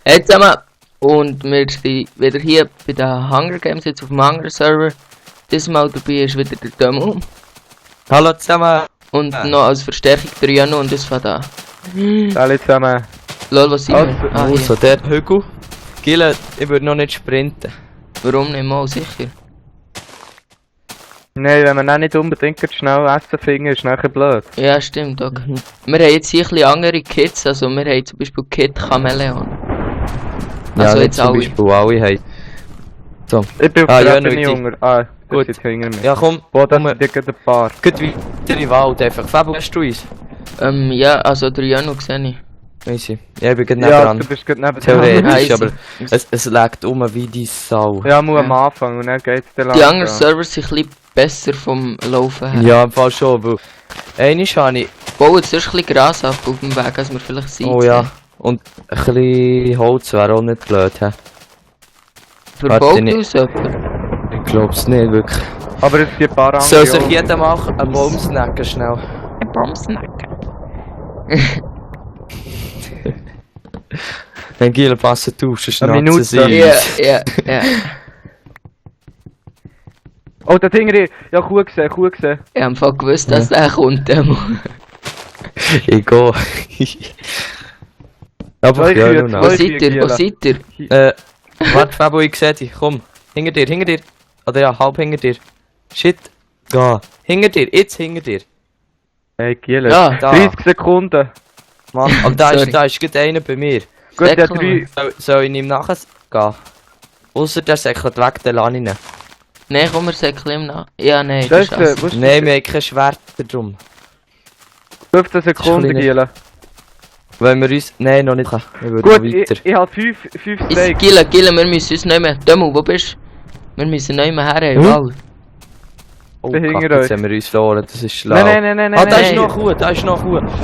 Hey zusammen! Und wir sind wieder hier bei den Hunger Games, jetzt auf dem Hunger Server. Diesmal dabei ist wieder der Demo. Hallo zusammen! Und noch als Verstärkung der Jano und das von da. Hallo zusammen. Lol, was sind wir? Also der Hügel. Gille, ich würde noch nicht sprinten. Warum nicht mal? Sicher. Nein, wenn man auch nicht unbedingt schnell essen findet, ist nachher blöd. Ja, stimmt, okay. Wir haben jetzt hier ein bisschen andere Kits, also wir haben zum Beispiel Kit Chameleon. Also ja, jetzt zum Beispiel alle haben. So. Ich bin auf der Ebene Hunger. Gut. Jetzt hinter mir. Ja komm, Wo das sind ein paar. gut weiter im Wald einfach. Fabio, hast du uns? Ja, also der Jano sehe ich. Easy. Ja, ich bin gerade Ja, nebenan. du bist gerade neben Theoretisch, Easy. aber es legt wie die Sau. Ja, muss am Anfang und dann geht's dann Die anderen Servers sind ein bisschen besser vom Laufen her. Ja, im Fall schon, weil... Einmal habe ich... Bauen jetzt erst ein bisschen Gras ab auf dem Weg, als wir vielleicht sind. Oh ja. Und ein bisschen Holz wäre auch nicht blöd, hä? Verbaut nicht. uns jemand? Ich glaub's nicht, wirklich. Aber es gibt ein paar andere. Soll sich jeder mal einen Baum snacken, schnell? Ein Baumsnacken. Wenn Giel passen tauschen, Eine Minute. sie. Ja. Oh, da Ding, ja, Kuh gesehen. Ich habe voll gewusst, dass der kommt. Ich gehe. Aber Zwei ja, Kühe, nun Wo zwei- seid ihr? Wo seid ihr? Warte, Fabo, ich seh dich. Komm. Hinter dir. Oder ja, halb hinter dir. Shit. Ja. Hinter dir, jetzt hinter dir. Hey, Giel. Ja, da. 30 Sekunden. Mann, aber da Sorry. ist gerade einer bei mir. Gut, der Säckel 3. Soll ich ihm nachher gehen? Ausser der säckelt weg, den lasse ich nicht. Nein, komm, wir säckeln ihm nach. Ja, nein, das ist Scheiße, das. wo ist Nein, wir haben kein Schwert drum. 15 Sekunden, kleiner. Giel. Wenn wir uns... Nein, noch nicht. Ich würde Gut, noch weiter. ich habe 5 Ist Steaks. Gille, wir müssen uns nicht mehr... Demo, wo bist du? Wir müssen nicht mehr her, im Wald. Oh, bin hinter Kacke, jetzt euch. haben wir uns verloren, das ist schlau. Nein. Ah, da ist nein. noch Kuh,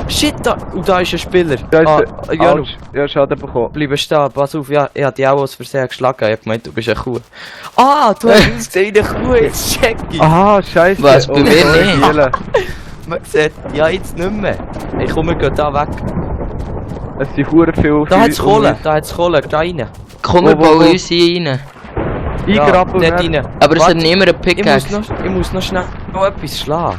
Shit, da ist ein Spieler. Da ist ja, der... Ja, Schaden bekommen. bleib stehen, pass auf, ja, ich hab dich auch aus Versehen geschlagen, ich hab gemeint, du bist eine Kuh. Ah, du hast ausgesehen wie eine Kuh, jetzt check ich. Aha, scheiße. Was, bei mir nicht? Giel. Man sieht, ja, jetzt nicht mehr. Ich komme, wir gehen da weg. Es sind hure viel... Da hat's Kohle, da rein. Komm, wir Wo? bauen uns hier rein. Eingrappeln. dort rein. Aber es hat Warte, niemand eine Pickaxe. ich muss noch schnell noch etwas schlagen.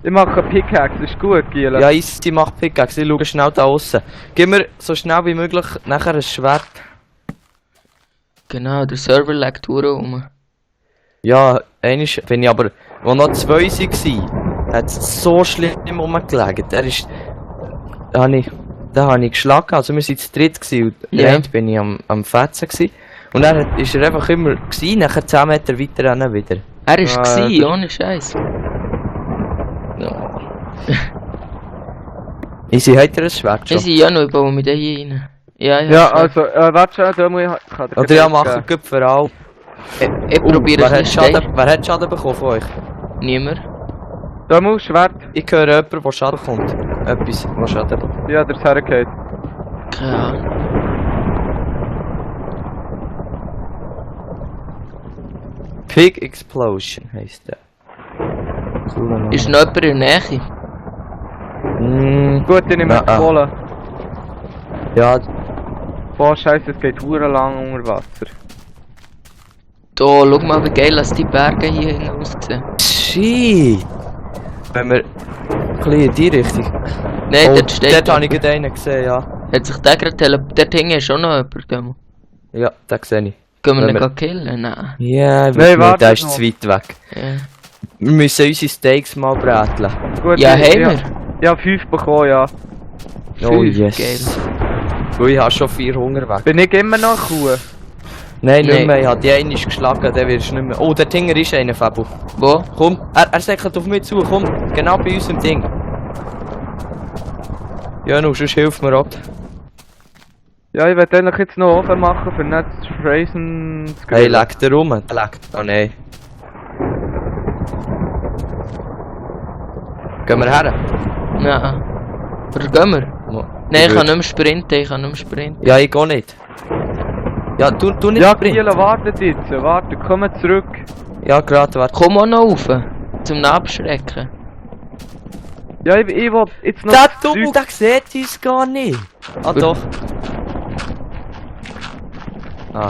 Ich mache eine Pickaxe, das ist gut, Giel. Ja, ich mach Pickaxe, ich schaue schnell da aussen. Gib mir so schnell wie möglich nachher ein Schwert. Genau, der Server lag rum. Ja, einmal bin ich aber, wo noch 2 waren, hat es so schlimm rumgelegen. Da habe ich geschlagen, also wir waren zu dritt gewesen, und Ja. ja. Bin ich am Fetzen gewesen. Und dann war er einfach immer gewesen, nachher 10 Meter weiter rennen wieder. Er war das- ohne Scheiß. Easy, hat er ein Schwert Wir schon? sind ja noch, ich baue mit den hier rein. Ja, Ja, also, warte schon, da muss ich... kann dir Oder ja, gleich machen geben. gut für alle. Ich probiere wer, es hat nicht. Wer hat Schaden bekommen von euch? Niemand. Da muss Schwert. Ich höre jemanden, der Schaden kommt. Etwas, was Schaden bekommt. Ja, der ist hergeht. Keine Ahnung. Pig Explosion heisst der. Cooler Name. Ist noch jemand in der Nähe? Gut, ich nehme Na, Kohle. Ja, Boah, scheiße, es geht hure lang unter Wasser. Da, schau mal, wie geil dass die Berge hier hinten aussehen. shit. Wenn wir ein bisschen in die Richtung. Nein, Oh, dort steht... dort habe ich gerade einen gesehen, ja. Hat sich der gerade dort hinten ist auch noch jemand. Demo. Ja, den sehe ich. Gehen wir Wenn ihn wir- killen? Nein. Ja, Nein, warte der ist noch. zu weit weg. Ja, Wir müssen unsere Steaks mal bräteln. Gut, ja ich- haben wir. Ja, 5 bekommen, ja. Oh Fünf, yes. geil. Weil ich habe schon 4 Hunger weg. Bin ich immer noch Kuh? Nein, nicht Nein. mehr. Ich habe die eine geschlagen, der wirst du nicht mehr. Oh, der Dinger ist einer, Fabu. Wo? Komm, er säckelt auf mich zu, komm. Genau bei uns im Ding. Ja, nu, sonst hilft mir auch. Ja, ich werde eigentlich jetzt noch offen machen, für nicht zu fressen zu Hey, grillen. leg der rum. Der leckt. Oh nein. Gehen wir her? Nein. Oder gehen wir? Nein, ich kann nicht mehr sprinten, Ja, ich geh nicht. Ja, du nicht Ja, sprinten. Giel, wartet jetzt, warte, komm zurück. Ja, gerade, warte. Komm auch noch rauf. Zum Abschrecken. Ja, ich will jetzt noch Der das Zeug- Dumm, der sieht uns gar nicht. Ah doch. Ah.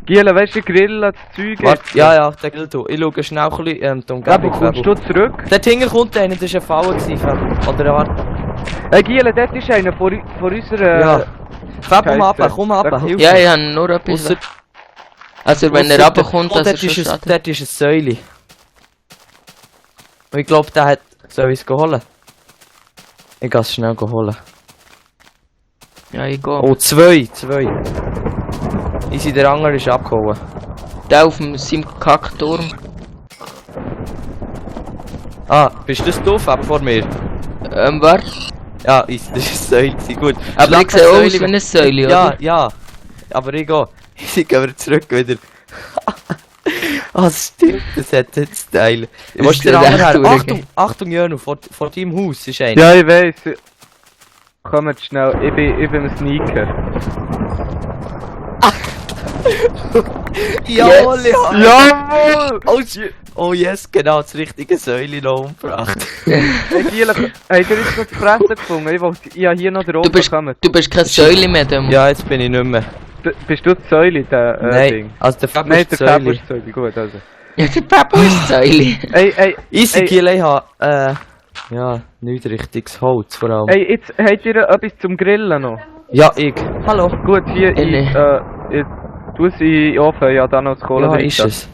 Giele, weißt du, Grillen, das Zeug. Warte, ja, der Grill du. Ich schau schnell ein bisschen die Fabu, Umgebung. kommst du zurück? Dort hinten kommt einer, das war ein Fall gewesen, Fabu. Oder warte. Giele, dort ist einer von unserer... Ja. Fabu, Scheiße. runter, komm runter, hilf Ja, mir. ich habe nur etwas. Ausser- Also wenn er runterkommt, oh, dass er dort schon ist startet. dort ist ein Säule. Und ich glaube, der hat... Soll ich es holen? Ich gehe es schnell holen. Ja, ich gehe. Oh, zwei. Easy, der andere ist abgehauen. Der auf seinem Kackturm. Ah, bist du das doof ab vor mir? Warte. Ja, easy, das ist eine Säule, gut. Aber Schlag ich sehe eine aus Säule wie eine weg. Säule, Ja, oder? ja. Aber ich gehe. Ich gehe wieder zurück wieder. Ah, das stimmt, das hat jetzt Teil. Wo ist der der andere her? recht Achtung, Achtung, Jönu, vor deinem Haus ist einer. Ja, ich weiss. Kommt schnell, ich bin ein Sneaker. Jawohl, Yes. ja. Jawohl! Oh, oh yes, genau, das richtige Säule noch umgebracht. Giele, habt ihr jetzt noch das Fressen gefunden? Ich habe hier noch den Du bist, oben. du bist keine Säule mehr, Demo. Ja, jetzt bin ich nicht mehr. Bist du die Säule, der Nein, Ding? also der Fab Nein, ist der die Fabu Säule. ist die Säule, gut, also. Ja, der Papa ist die Säule. Ey, Easy, ey, Giel, ich habe, ja, nichts richtiges Holz vor allem. ey, jetzt habt ihr etwas zum Grillen noch? Ja, ich. Hallo. Gut, hier, Nee. ich tu es in den Ofen, ja, dann noch das Kohle Ja, drin. ist es.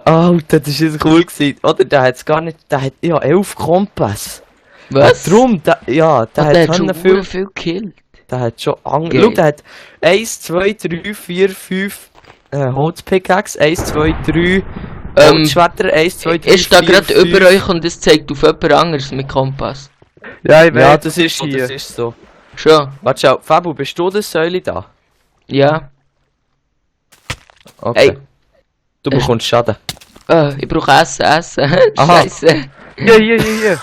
Alter, das war jetzt cool gewesen. Oder, der hat gar nicht, der hat, ja, 11 Kompass. Was? Drum, der, ja, der Der hat hat schon schon viel, viel gekillt. der hat schon Geil. Schau, der hat 1, 2, 3, 4, 5, Holzpickaxe, 1, 2, 3, Holzschwerter, 1, 2, 3, Ich stehe gerade über euch und es zeigt auf jemand anderes mit Kompass. Ja, ich weiß. Ja, das ist so, hier. das ist so. Schon? Warte, schau, Fabu, bist du das Säule da? Ja. Okay. Ey. Du bekommst Schaden. Ich brauche Essen. Aha. Scheiße. Ja, hier.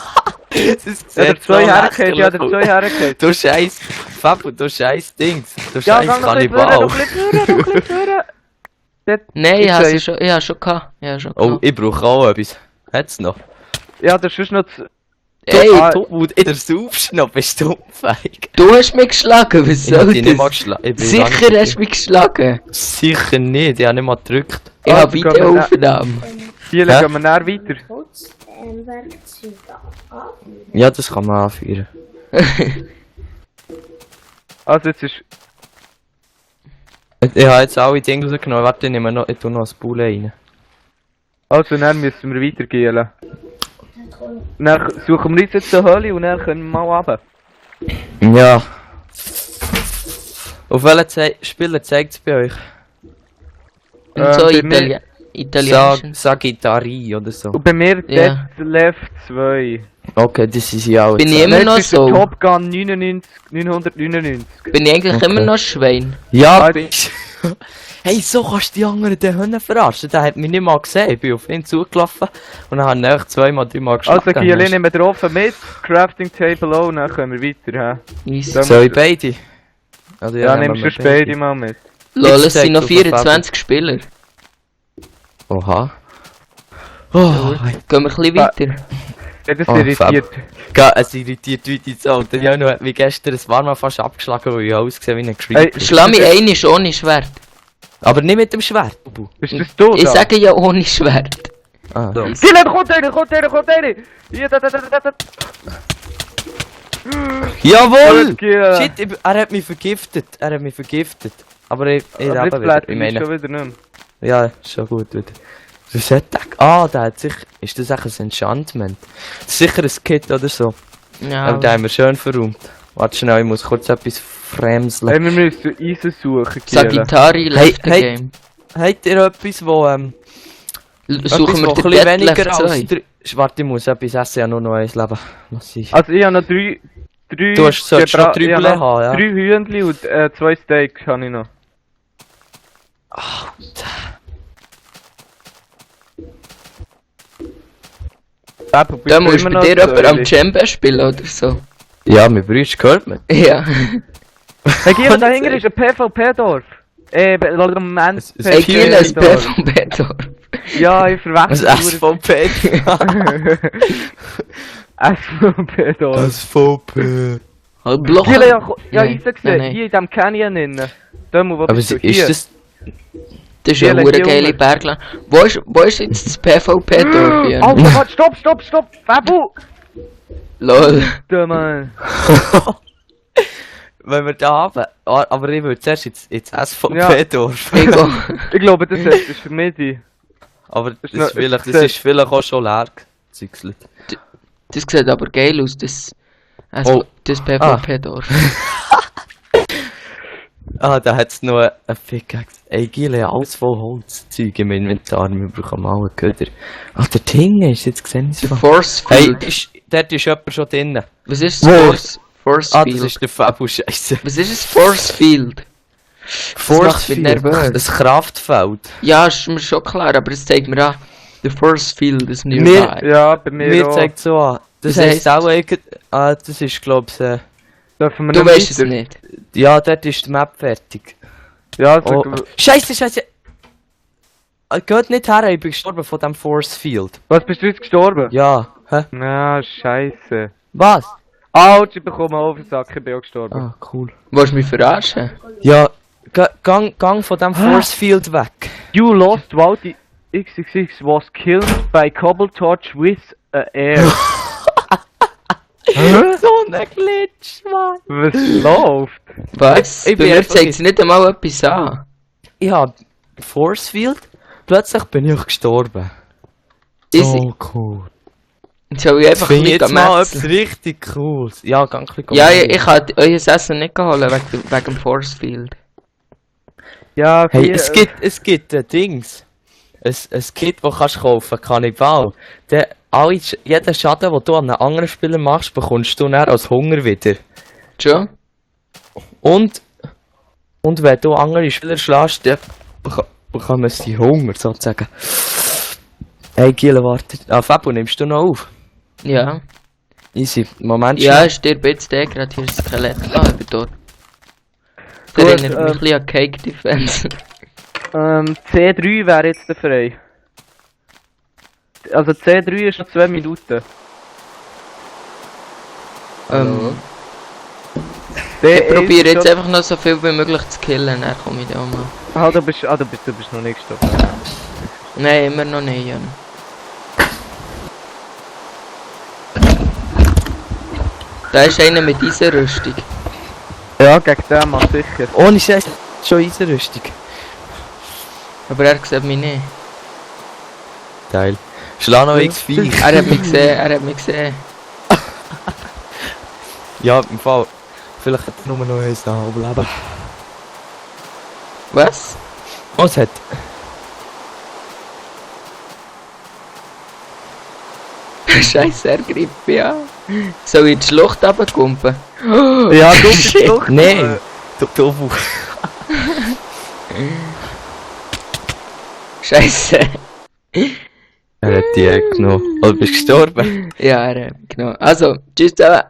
Das Ja, der zwei hergeht. Du scheiß Fabu, du scheiß Dings. Du Ja, scheiß gang noch ein bisschen Kannibal. noch ein bisschen führen. Nein, Ich seh- ich habe schon gehabt. Oh, ich brauche auch etwas. Hat's noch? Ja, das ist noch... Ey, du, in der Saufst noch, bist du feig. du hast mich geschlagen, was Ich hab soll dich nicht mal das? geschlagen. Ich bin gar Sicher nicht- hast du mich geschlagen. Sicher nicht, ich hab nicht mal gedrückt. Ich Also, habe Videoaufnahme. Hier Hä? gehen wir näher weiter. Werkzeuge an. Ja, das kann man anführen. Also jetzt ist... Ich habe jetzt alle Dinge rausgenommen. Warte, ich nehme noch, ich tu noch ein Bulle rein. Also dann müssen wir weitergehen. Dann suchen wir uns jetzt eine Höhle und dann können wir mal runter. Ja. Auf welchen Spieler zeigt es bei euch? Und so bei mir- Italienisch. Sagittari oder so. Und bei mir Ja. Dead Left 2. Okay, das ist ja auch. Bin ich jetzt- immer Jetzt noch ist der so? Top Gun 999. Bin ich eigentlich Okay. immer noch Schwein? Ja, Ah, bist Hey, so kannst du die anderen den Hunden verarschen. Der hat mich nicht mal gesehen. Ich bin auf ihn zugelaufen und dann habe ich ihn zweimal, dreimal geschlagen. Also Gielin nehmen wir drauf mit, Crafting Table auch, dann können wir weiter. Easy. Dann- Soll ich beide? Also, Ja, nehmen nimmst wir du beide mal mit. Lol, es Jetzt sind noch zeigt auf den 24 Spieler. Oha. Oh, Gehen wir ein bisschen weiter. Ja, das Oh, irritiert. es irritiert heute so. Der Janu hat mich gestern ein paar Mal fast abgeschlagen, weil ich ausgesehen wie ein Hey, Creeper. Schlag mich einisch ohne Schwert. Aber nicht mit dem Schwert, Bubu. Bist das du Ich da? sage ja ohne Schwert. Ah. Gielin, kommt einer! Hier, da. Jawohl! Gut, Gielin. Shit, er hat mich vergiftet. Aber ich Aber eben jetzt wieder. blättert Ich er meine, schon wieder nicht ja, ist schon gut wieder. Was hat der? Ah, der hat sich... Ist das echt ein Enchantment? Das ist sicher ein Kit oder so. Ja, Aber den haben wir schön verräumt. Warte schnell, ich muss kurz etwas fremseln. Hey, wir müssen Eisen suchen, Gielin. Sagittari left the hey. game. Habt ihr etwas, wo... Suchen wir etwas, den wo ein bisschen Dead weniger Left als 2. drei... Warte, ich muss etwas essen, ich habe nur noch eins Leben. Was ist? Also ich habe noch drei Du solltest noch 3 ich habe Bulle noch haben, ja. 3 Hühnchen und 2 Steaks habe ich noch. Bist Da du musst immer bei noch dir jemand am Säule? Djembe spielen oder so. Ja, mein Bruder gehört mir. Ja. Hey Gielin, dahinter ist ein PvP-Dorf. Moment. Es- Hey, Giel, ein P PvP-Dorf. vom Betor. Ja, ich Was verwechsel. SVP? SVP-Dorf. SVP. Bloch. Giele, ja, Nein, ich gesehen, nein. hier in diesem Canyon innen. Da, wo Aber bist du? ist Hier. das... Das ist ja Giele, eine hier geile unten. Bergland. Wo ist jetzt das PvP-Dorf hier? Alter, warte, stopp! Fabu! Lol. Da, Mann. Wenn wir da haben... Ah, aber ich würde zuerst ins Ja. SVP-Dorf. Ego. Ich glaube, das ist für mich die. Aber Das das, ist noch- vielleicht, das das ist vielleicht auch schon leer gezügselt. Das sieht aber geil aus, das Oh. das PvP-Dorf. Ah, da hat's noch ein Pickaxe. Ey, Gile, alles voll Holzzeug im Inventar. Wir brauchen mal einen Köder. Ach, der Tinge ist jetzt gesehen. Der Force Hey, Field. dort ist jemand schon drinnen. Was ist Wo? das Force Ah, das Field? ist der Fabu-Scheiße. Was ist ein Force Field? macht mich nervös. Ein Kraftfeld. Ja, ist mir schon klar, aber es zeigt mir an, der Force Field ist Mir- nearby. Ja, bei mir Mir auch. zeigt so an. Das Was heisst heisst- auch das ist glaub's, Dürfen wir Du nicht weißt es weiter? nicht. ja, dort ist die Map fertig. Ja, Oh. so, Scheiße! Geht nicht her, ich bin gestorben von dem Force Field. was, bist du jetzt gestorben? Ja, hä? Ja, scheiße. Was? Autsch, ich bekomme auf den Sack, ich bin auch gestorben. Ah, cool. Willst du mich verarschen? Ja, gang von dem Force Field weg. You lost while the XXX was killed by Cobble Torch with a air. So ein Glitch, Mann. Was läuft? Was? Ich Bei bin mir einfach zeigt es nicht einmal etwas an. Ich hab Force Field, plötzlich bin ich gestorben. Easy. Oh, cool. Jetzt soll ich einfach Finde ich nicht jetzt mal etwas metzeln. richtig cooles. Ja, ganz ein bisschen. Ja, ich kann euer Essen nicht holen wegen dem Force Field. Ja, Hey, vier- es gibt Dings. Ein Kit, das kannst kaufen, Kannibal. Jeden Schaden, den du an einen anderen Spieler machst, bekommst du dann als Hunger wieder. Schon? Und wenn du andere Spieler schlägst, dann bekommen sie Hunger, sozusagen. Hey, Giele, warte. Ah, Fabu, nimmst du noch auf? Ja. Easy. Moment, Ja, schnell. ich stirb jetzt der gerade hier das Skelett. Ah, ich bin tot. Gut, Das erinnert mich ein bisschen an Cake Defense. C3 wäre jetzt der frei. Also C3 ist noch 2 Minuten. Ich probiere jetzt einfach noch so viel wie möglich zu killen, dann komme ich da mal. Ah, du bist noch nicht gestorben. Nein, immer noch nicht, Jan. Da ist einer mit dieser Rüstung. Ja, gegen den mal sicher. Ohne Scheiß, schon Eisenrüstung. Aber er sieht mich nicht. Geil. Schlag noch X4. Er hat mich gesehen, Ja, im Fall. Vielleicht hat er nur noch eins da überleben. Was? Was hat? Scheiße, er greift mich an. Soll ich in die Schlucht runterkumpen? Ja, du bist Shit. doch. Nein! Du. Scheiße. Er hat die genommen. Oder bist du gestorben? Ja, er hat mich genommen. Also, tschüss zusammen.